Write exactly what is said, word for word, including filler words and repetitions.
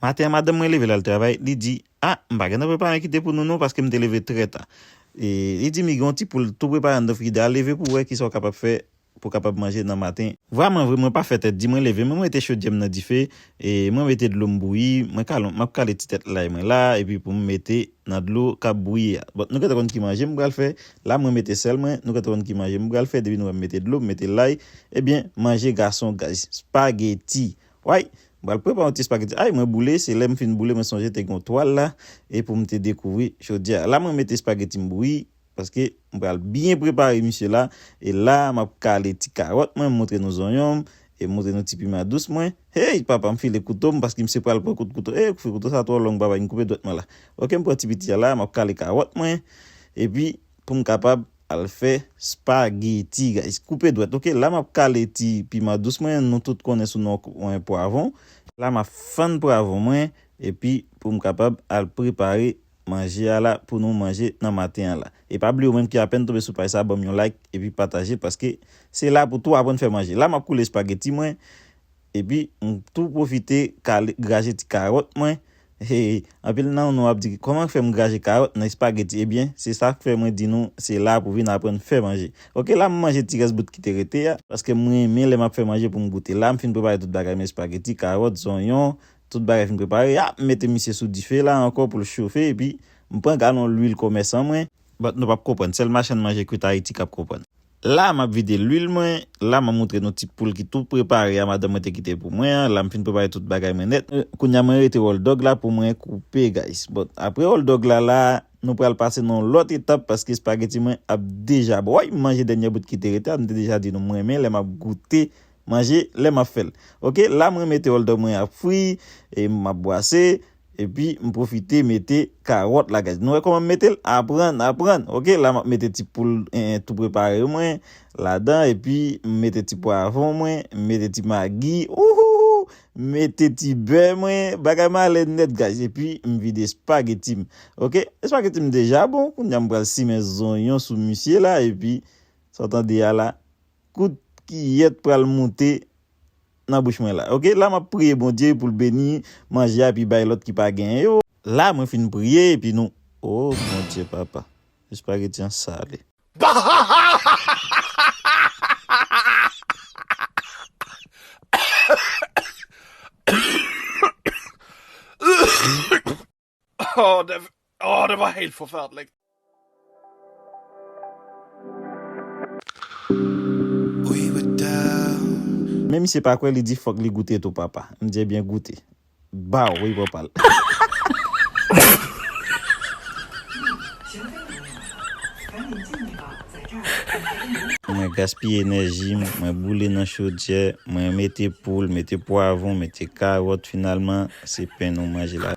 Maten an, madanm mwen leve l al travay, li di, "A, m pa gentan prepare anyen kite pou nou non, paske m te leve trè ta." E, li di, "Mi gen yon ti poul tou prepare anndan frijidè a, leve pou w wè kisa w kapab fè pou w kapab manje nan maten." Vrèman vre, mwen pa fè tèt di, mwen leve, mwen mete chodyè m nan dife, e mwen mete dlo m bouyi, mwen kale, m ap kale ti tèt lay mwen la, epi pou m mete nan dlo k ap bouyi a. Bon, nou gentan konn ki manje m pral fè, la mwen mete sèl mwen, nou gentan konn ki manje m pral fè, depi nou wè m mete dlo, m mete lay, ebyen, manje gason, guys, spageti. Way, m pral prepare yon ti spageti. Ay, mwen boule, se lè m fin boule, mwen sonje te gen yon twal la, e pou m te dekouvri chodyè a. La, mwen mete spageti m bouyi, paske m pral byen prepare misye la. E la, m ap kale ti kawòt mwen, m montre nou zonyon m, e m montre nou ti piman dous mwen. Hey, papa, m file kouto m, paske misye pral pran kout kouto. Hey, kouto sa twò long, papa, vin koupe dwèt mwen la. Oke, m pran ti piti a la, m ap kale kawòt mwen, epi pou m kapab al fè spageti, guys. Koupe dwèt, oke? La, m ap kale ti piman dous mwen, nou tout konnen sou non mwen pwavon. La, m ap fann pwavon mwen, epi pou m kapab al prepare manje a la pou nou manje nan maten an la. E pa bliye, ou menm ki apèn tonbe sou paj sa, ban m yon like epi pataje, paske se la pou tou aprann fè manje. La, m ap koule espageti mwen, epi m tou pwofite kale, graje ti kawòt mwen. Hey, anpil nan nou ap di, "Kòman fè m graje kawòt nan espageti?" Ebyen, se sa k fè mwen di nou, se la pou vin aprann fè manje. Oke, la, m manje ti rès bout ki te rete a, paske m renmen lè m ap fè manje pou m goute. La, m fin prepare tout bagay, men espageti, kawòt, zonyon, tout bagay fin prepare. A, m mete misye sou dife la ankò pou l chofe, epi m pran galon lwil komèsan mwen. But nou p ap konprann, sèl machann manje kwit Ayiti k ap konprann. La, m ap vide lwil mwen, la, m ap montre nou ti poul ki tou prepare a, madanm mwen te kite pou mwen an. La, m fin prepare tout bagay mwen nèt. Euh, kounye a, mwen rete hòldòg la pou mwen koupe, guys. But apre hòldòg la, la, nou pral pase nan yon lòt etap, paske espageti mwen ap deja bon. Woy, m manje dènye bout ki te rete a, m te deja di nou, mwen renmen lè m ap goute manje lè m ap fè l. Oke, la mwen mete hòldòg mwen ap fri, e m ap bwase, epi m pwofite mete kawòt la, guys. Nou wè kòman m mete l? Aprann, aprann. Oke, la m ap mete ti poul, eh, tou prepare mwen ladan, epi m mete ti pwavon mwen, m mete ti magi, ouhou, m mete ti bè mwen, bagay mwen ale nèt, guys. Epi m vide espageti m. Oke, espageti m deja bon, kounye a m pral simen zonyon sou misye la, epi sa w tande a la, kout kiyèt pral moute nan bouch mwen la. Oke, la m ap priye Bondye pou l beni manje a epi bay lòt ki pa genyen yo. La mwen fin priye epi nou, o Bondye papa, espageti an sale. Oh, that, oh, that was hateful felt like. We were down. Men misye pa kwè, li di fòk li goute tou papa. M di ebyen goute. Baw, wi papa l. Mwen gaspiye enèji m, mwen boule nan chodyè, mwen mete poul, mete pwavon, mete kawòt, finalman, se pen nou manje la.